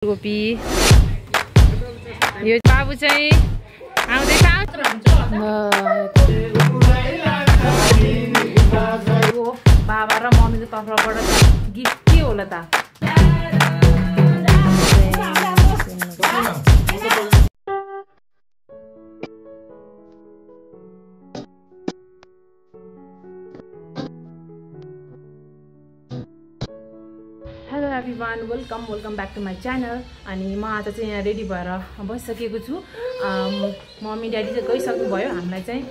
कोपी यो बाबु चाहिँ आउँदैछ। बाबा र मम्मीको तर्फबाट गिफ्ट के होला त? Hello everyone, welcome back to my channel. अनि म आज चाहिँ यहाँ रेडी भएर बसिसकेको छु। मम्मी ड्याडी चाहिँ गइसक्नु भयो। हामीलाई चाहिँ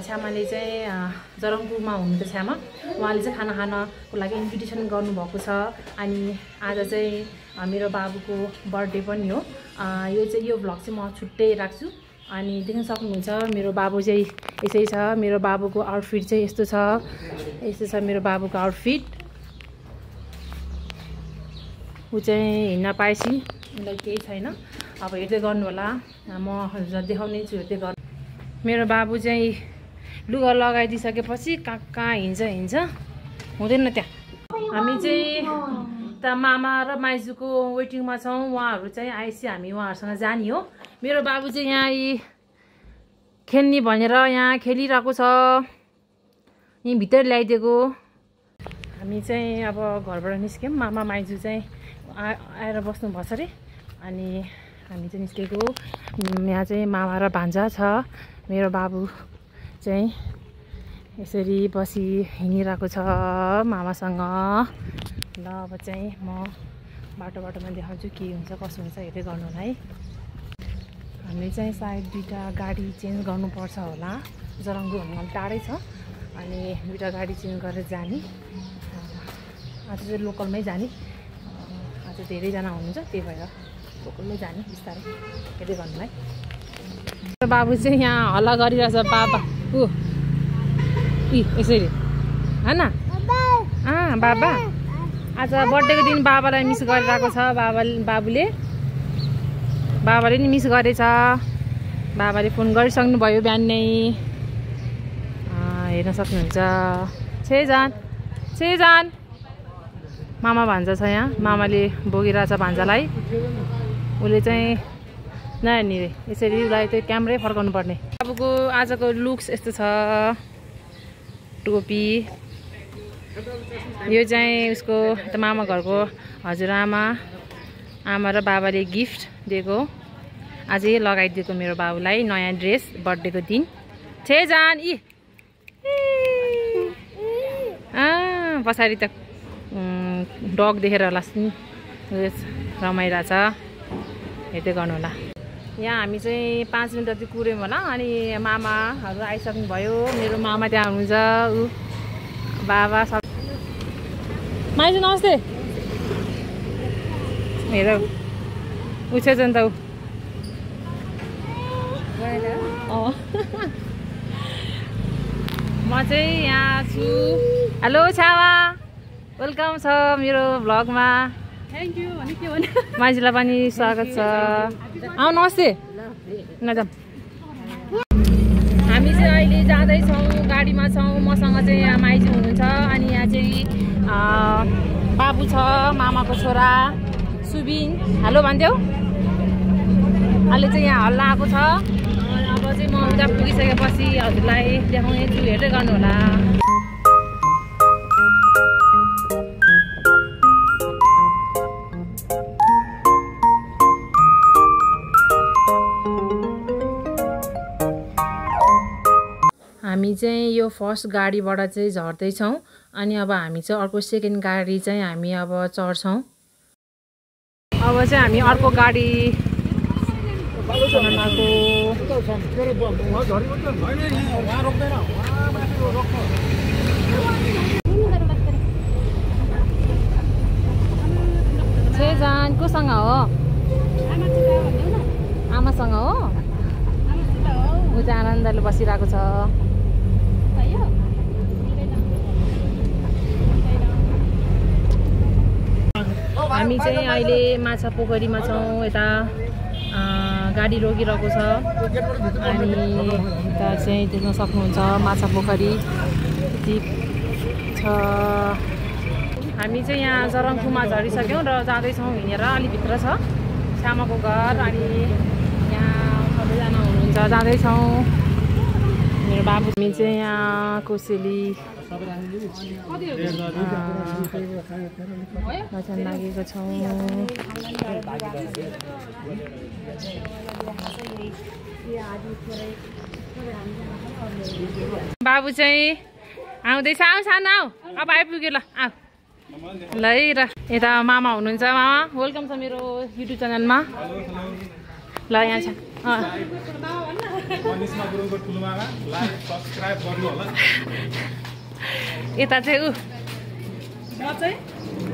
छ्यामाले चाहिँ जरङपुरमा हुनुहुन्छ छ्यामा, उहाँले चाहिँ खाना खानको लागि इन्भिटेसन गर्नुभएको छ। अनि आज चाहिँ मेरो बाबुको बर्थडे पनि हो। यो भ्लग चाहिँ म छुट्टै राख्छु। अनि देख्न सक्नुहुन्छ मेरो बाबु चाहिँ यसै छ। मेरो बाबुको आउटफिट चाहिँ यस्तो छ मेरो बाबुको आउटफिट। ऊ चाहिँ हिँड्न पाएपछि उसलाई केही छैन। अब हेर्दै गर्नु होला, म देखाउने छु, हेर्दै गर्नु। मेरो बाबु चाहिँ लुगा लगाइदिइसकेपछि कहाँ हिँड्छ हुँदैन त्यहाँ। हामी चाहिँ त मामा र माइजूको वेटिङमा छौँ। उहाँहरू चाहिँ आएपछि हामी उहाँहरूसँग जाने हो। मेरो बाबु चाहिँ यहाँ खेल्ने भनेर यहाँ खेलिरहेको छ, यहीँ भित्र ल्याइदिएको। हामी चाहिँ अब घरबाट निस्क्यौँ। मामा माइजू चाहिँ आएर बस्नु भएछ अरे। अनि हामी चाहिँ निस्केको। यहाँ चाहिँ मामा र भान्जा छ। मेरो बाबु चाहिँ यसरी बसी हिँडिरहेको छ मामासँग। ल अब चाहिँ म बाटोमा देखाउँछु के हुन्छ कसो हुन्छ, हेर्दै गर्नु होला है। हामीले चाहिँ सायद दुईवटा गाडी चेन्ज गर्नुपर्छ होला। जरङ्गु भन्नु टाढै छ। अनि दुईवटा गाडी चेन्ज गरेर जाने। आज चाहिँ लोकलमै जाने। आज धेरैजना हुनुहुन्छ, त्यही भएर लोकलमै जाने बिस्तारै, हेर्दै गर्नुलाई। मेरो बाबु चाहिँ यहाँ हल्ला गरिरहेछ। बाबा यसरी होइन बाबा आज बर्थडेको दिन बाबालाई मिस गरिरहेको छ। बाबाले नि मिस गरेछ। बाबाले फोन गरिसक्नु भयो बिहान नै, हेर्न सक्नुहुन्छ। छेजान मामा भान्जा छ यहाँ। मामाले बोकिरहेछ भान्जालाई। उसले चाहिँ नानी रे यसरी उसलाई चाहिँ क्यामेरै फर्काउनु पर्ने। बाबुको आजको लुक्स यस्तो छ। टोपी यो चाहिँ उसको मामा घरको हजुरआमा र बाबाले गिफ्ट दिएको। अझै लगाइदिएको मेरो बाबुलाई नयाँ ड्रेस बर्थडेको दिन। छेजान पछाडि त डग देखेर होला रमाइरहेछ, हेर्दै गर्नु होला। यहाँ हामी चाहिँ 5 मिनट जति कुर्यौँ होला। अनि मामाहरू आइसक्नु भयो। मेरो मामा त्यहाँ हुनुहुन्छ, ऊ बाबा सब। माइजू नमस्ते। हेर ऊ छ नि त ऊ। म चाहिँ यहाँ छु। हेलो छावा, वेलकम छ मेरो भ्लगमा। Thank you. अनि के भन्नु, माइजूलाई पनि स्वागत छ। आऊ नमस्ते नजाम। हामी चाहिँ अहिले जाँदैछौँ, गाडीमा छौँ। मसँग चाहिँ यहाँ माइजू हुनुहुन्छ। अनि यहाँ चाहिँ बाबु छ, मामाको छोरा सुबिन। हेलो भन्थ्यौ। अहिले चाहिँ यहाँ हल्ला आएको छ। अब चाहिँ म उता पुगिसकेपछि हजुरलाई देखाउने छु, हेर्दै गर्नु होला। हामी चाहिँ यो फर्स्ट गाडीबाट चाहिँ झर्दैछौँ। अनि अब हामी चाहिँ अर्को सेकेन्ड गाडी चाहिँ हामी अब चढ्छौँ। अब चाहिँ हामी अर्को गाडी छेजान कोसँग हो? आमासँग हो। ऊ चाहिँ आनन्दले बसिरहेको छ। हामी चाहिँ अहिले माछा पोखरीमा छौँ। यता गाडी रोकिरहेको छ। अनि यता चाहिँ देख्न सक्नुहुन्छ माछा पोखरी छ। हामी चाहिँ यहाँ जरङपुरमा झरिसक्यौँ र जाँदैछौँ हिँडेर। अलि भित्र छ। छ्यामाको घर। अनि यहाँ सबैजना हुनुहुन्छ, जाँदैछौँ। मेरो बाबु हामी चाहिँ यहाँ कोसेली वचन लागेको छौँ। बाबु चाहिँ आउँदैछ। आऊ सानो आऊ, अब आइपुग्यो। ल आऊ ल है। र यता मामा हुनुहुन्छ। मामा वेलकम छ मेरो युट्युब च्यानलमा। ल यहाँ छ यता चाहिँ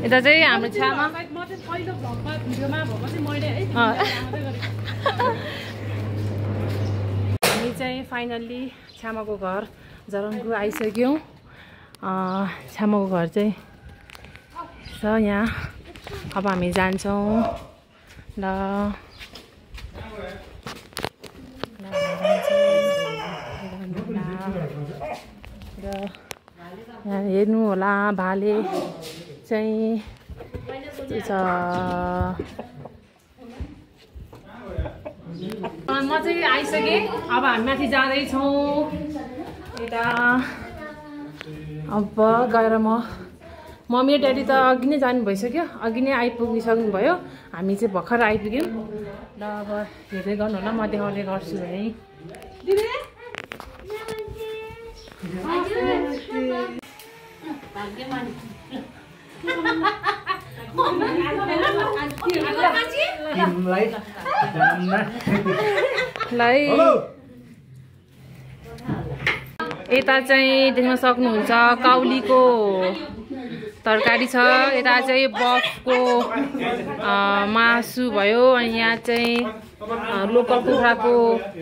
यता चाहिँ हाम्रो छ्यामा। हामी चाहिँ फाइनल्ली छ्यामाको घर जरङ्गु आइसक्यौँ। छ्यामाको घर चाहिँ छ यहाँ। अब हामी जान्छौँ। ल यहाँ हेर्नु होला, भाले चाहिँ छ। म चाहिँ आइसकेँ। अब हामी माथि जाँदैछौँ यता। अब गएर मम्मी ड्याडी त अघि नै जानु भइसक्यो, अघि नै आइपुगिसक्नु भयो। हामी चाहिँ भर्खर आइपुग्यौँ। ल अब हेर्दै गर्नु होला, म देखाउने गर्छु है। यता चाहिँ देख्न सक्नुहुन्छ काउलीको तरकारी छ। यता चाहिँ बफको मासु भयो। अनि यहाँ चाहिँ लोकल कुखुराको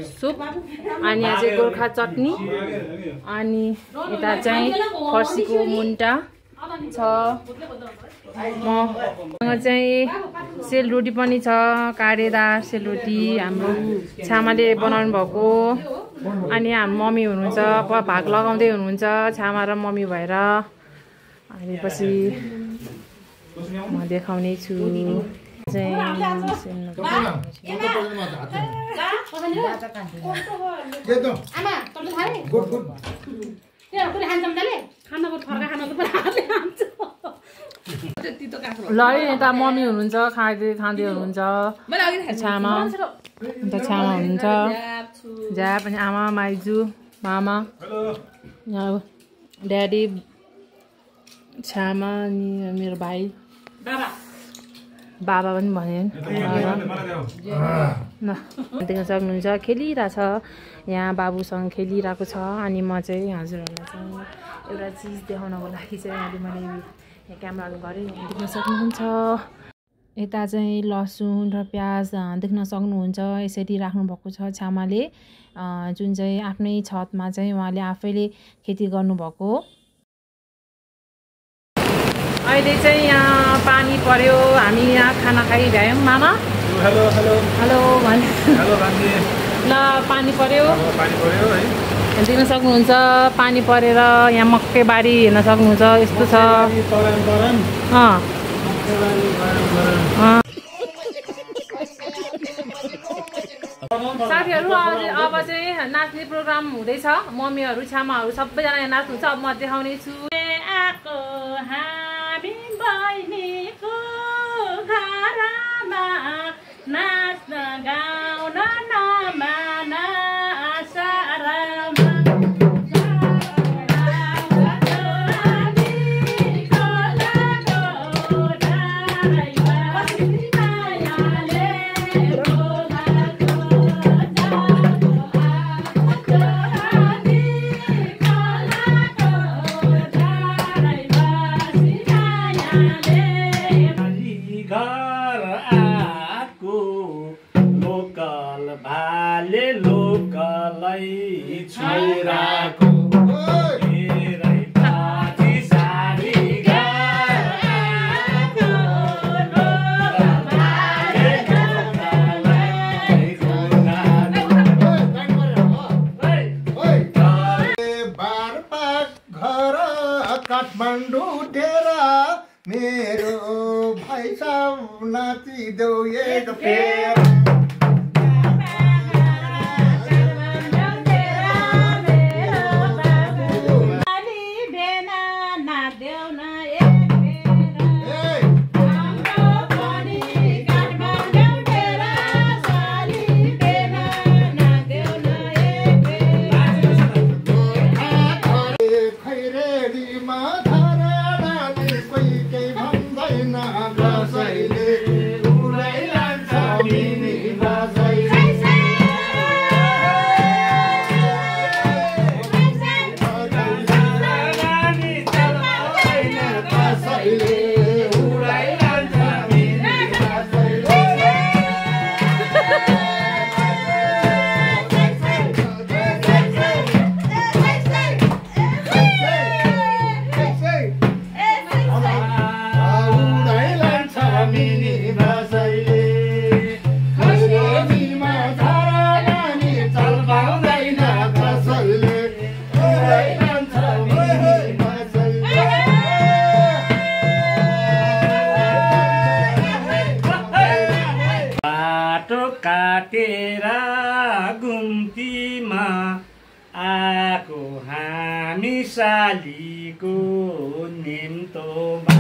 सुप। अनि यहाँ चाहिँ गोर्खा चटनी। अनि यता चाहिँ फर्सीको मुन्टा छ। मसँग चाहिँ सेलरोटी पनि छ, काँडेदार सेलरोटी हाम्रो छ्यामाले बनाउनु भएको। अनि हाम्रो मम्मी हुनुहुन्छ, भाग लगाउँदै हुनुहुन्छ छ्यामा र मम्मी भएर। अनि पछि म देखाउने छु चाहिँ ल यता मम्मी हुनुहुन्छ, खाँदै हुनुहुन्छ छ्यामा। अन्त छ्यामा हुनुहुन्छ, ज्याप। अनि आमा, माइजू, मामा, ड्याडी, छ्यामा। अनि मेरो भाइ बाबा पनि भने ल देख्न सक्नुहुन्छ खेलिरहेछ। यहाँ बाबुसँग खेलिरहेको छ। अनि म चाहिँ हजुरहरूलाई चाहिँ एउटा चिज देखाउनको लागि चाहिँ मैले यहाँ क्यामेराहरू गरेँ, देख्न सक्नुहुन्छ। यता चाहिँ लसुन र प्याज देख्न सक्नुहुन्छ। यसरी राख्नुभएको छ छ्यामाले, जुन चाहिँ आफ्नै छतमा चाहिँ उहाँले आफैले खेती गर्नुभएको। अहिले चाहिँ यहाँ पानी पर्यो, हामी यहाँ खाना खाइरह्यौँ। मामा हेलो हेलो हेलो भन्। ल पानी पर्यो है, देख्न सक्नुहुन्छ। पानी परेर यहाँ मकै बारी हेर्न सक्नुहुन्छ, यस्तो छ। साथीहरू अब चाहिँ नाच्ने प्रोग्राम हुँदैछ। मम्मीहरू, छ्यामाहरू सबैजना यहाँ नाच्नुहुन्छ। अब म देखाउने छु। बहिनीको घरमा नाच्न गाउन नमाना सारामा। काठमाडौँ डेरा मेरो भाइ साहब नाचिदेऊ एक फेर काटेर गुम्तीमा आको हामी सालीको निम्तोमा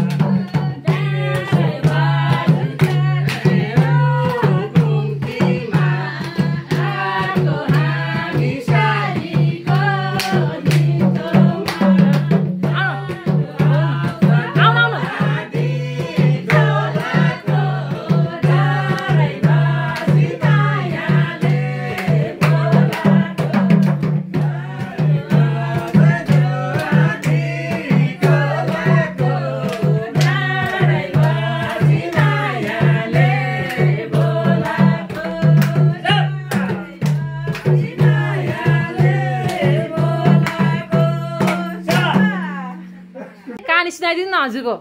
सुनाइदिनु न हजुरको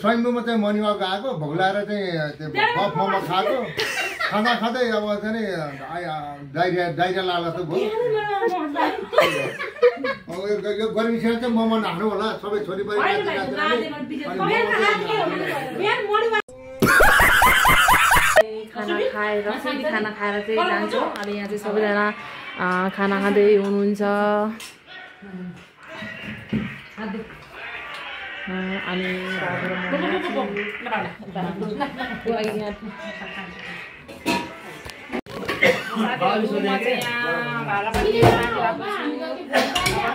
स्वयम्भूमा चाहिँ मनिवाक आएको भोग्लाएर चाहिँ त्यो बफ मोमो खाएको खाँदा खाँदै अब चाहिँ डाइरिया लाला त भयो यो गर्मी सेल चाहिँ मोमो नाख्नु होला सबै छोरीपरि खाना खाएर चाहिँ जान्छौँ अनि यहाँ चाहिँ सबैजना खाना खाँदै हुनुहुन्छ अनि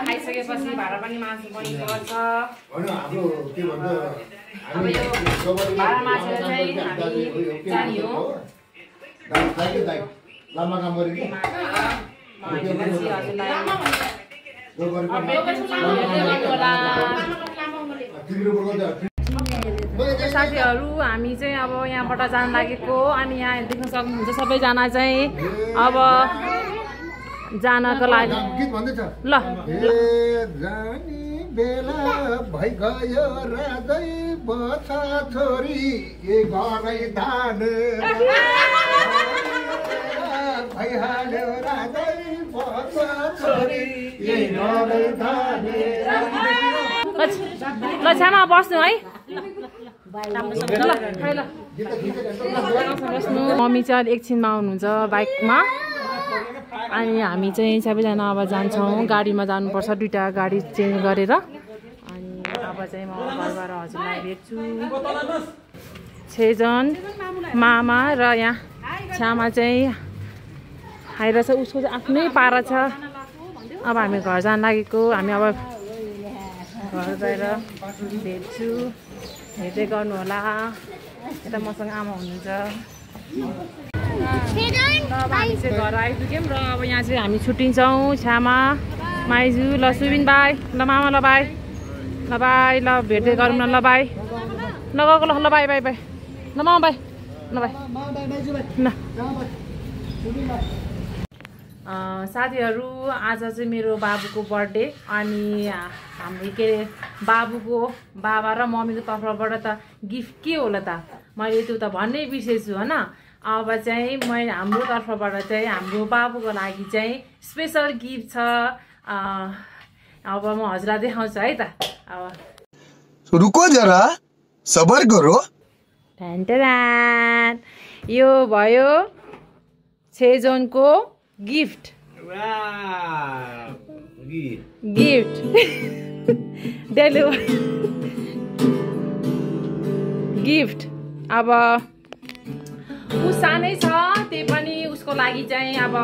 खाइसकेपछि भाडा पनि मासु पनि गर्छ अब यो भाडा मासु चाहिँ हामी चाहियो साथीहरू हामी चाहिँ अब यहाँबाट जान लागेको अनि यहाँ देख्न सक्नुहुन्छ सबैजना चाहिँ अब जानका लागि ल बेला भइ गयो राजै बछा छोरी घरै धान भइहाल्यो राजै बछा छोरी घरै धान ल छ्यामा बस्नु है मम्मी चाहिँ एकछिनमा आउनुहुन्छ बाइकमा अनि हामी चाहिँ सबैजना अब जान्छौँ गाडीमा जानुपर्छ दुईवटा गाडी चेन्ज गरेर अनि अब चाहिँ म घरबाट हजुरलाई भेट्छु 6 जन मामा र यहाँ छ्यामा चाहिँ आइरहेछ उसको चाहिँ आफ्नै पारा छ अब हामी घर जान लागेको हामी अब घर गएर भेट्छु हेर्दै गर्नु होला यता मसँग आमा हुनुहुन्छ अब हामी चाहिँ घर आइपुग्यौँ र अब यहाँ चाहिँ हामी छुट्टिन्छौँ छ्यामा माइजू ल सुबिन बाई ल मामा ल बाई ल बाई ल भेट्दै गरौँ न ल बाई ल गएको ल बाई बाई बाई ल मामा बाई ल बाई ल साथीहरू आज चाहिँ मेरो बाबुको बर्थडे अनि हाम्रो के अरे बाबुको बाबा र मम्मीको तर्फबाट त गिफ्ट के होला त मैले त्यो त भन्नै बिर्सेछु होइन अब चाहिँ मैले हाम्रो तर्फबाट चाहिँ हाम्रो बाबुको लागि चाहिँ स्पेसल गिफ्ट छ अब म हजुरलाई देखाउँछु है त अब रुको जरा सबर करो ढ्यान यो भयो छेजोनको गिफ्ट गिफ्ट अब ऊ सानै छ त्यही पनि उसको लागि चाहिँ अब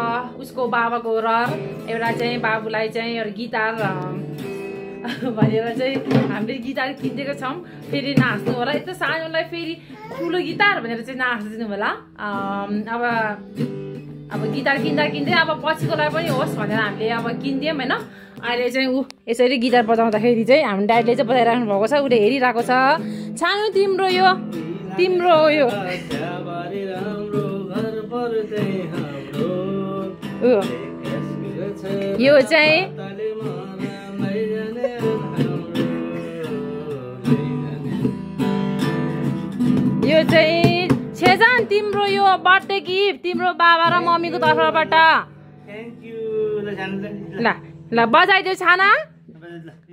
उसको बाबाको रहर एउटा चाहिँ बाबुलाई चाहिँ एउटा गिटार भनेर चाहिँ हामीले गिटार किनिदिएको छौँ। फेरि नाच्नु होला यस्तो सानोलाई फेरि ठुलो गिटार भनेर चाहिँ नाचिदिनु होला। अब गिटार किन्दै अब पछिकोलाई पनि होस् भनेर हामीले अब किनिदियौँ होइन। अहिले चाहिँ ऊ यसरी गिटार बजाउँदाखेरि चाहिँ हाम्रो ड्याडीले चाहिँ बजाइराख्नु भएको छ, उसले हेरिरहेको छ। छानु तिम्रो यो यो चाहिँ छेजान तिम्रो यो बर्थडे गिफ्ट तिम्रो बाबा र मम्मीको तर्फबाट। ल बजाइदियो छाना।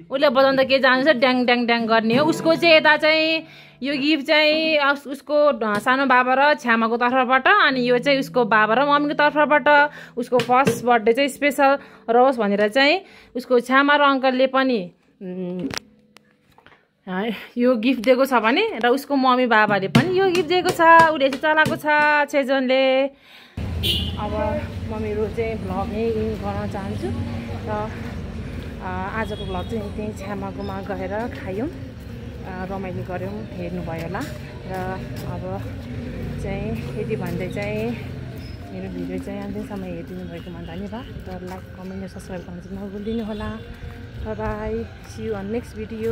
उसले बजाउँदा के जान्छ ड्याङ ड्याङ ड्याङ गर्ने हो। उसको चाहिँ यता चाहिँ यो गिफ्ट चाहिँ उसको सानो बाबा र छ्यामाको तर्फबाट, अनि यो चाहिँ उसको बाबा र मम्मीको तर्फबाट। उसको फर्स्ट बर्थडे चाहिँ स्पेसल रहोस् भनेर चाहिँ उसको छ्यामा र अङ्कलले पनि यो गिफ्ट दिएको छ भने र उसको मम्मी बाबाले पनि यो गिफ्ट दिएको छ। उसले चाहिँ चलाएको छ छेजनले। अब म मेरो चाहिँ भ्लग यहीँ इन गर्न चाहन्छु र आजको भ्लग चाहिँ त्यहीँ छ्यामाकोमा गएर खायौँ, रमाइलो गऱ्यौँ, हेर्नुभयो होला। र अब चाहिँ यति भन्दै चाहिँ मेरो भिडियो चाहिँ अन्त्यसम्म हेरिदिनु भएकोमा धन्यवाद। र लाइक कमेन्ट र सब्सक्राइब गर्न चाहिँ नभुलिदिनु होला। Bye, see you on next video.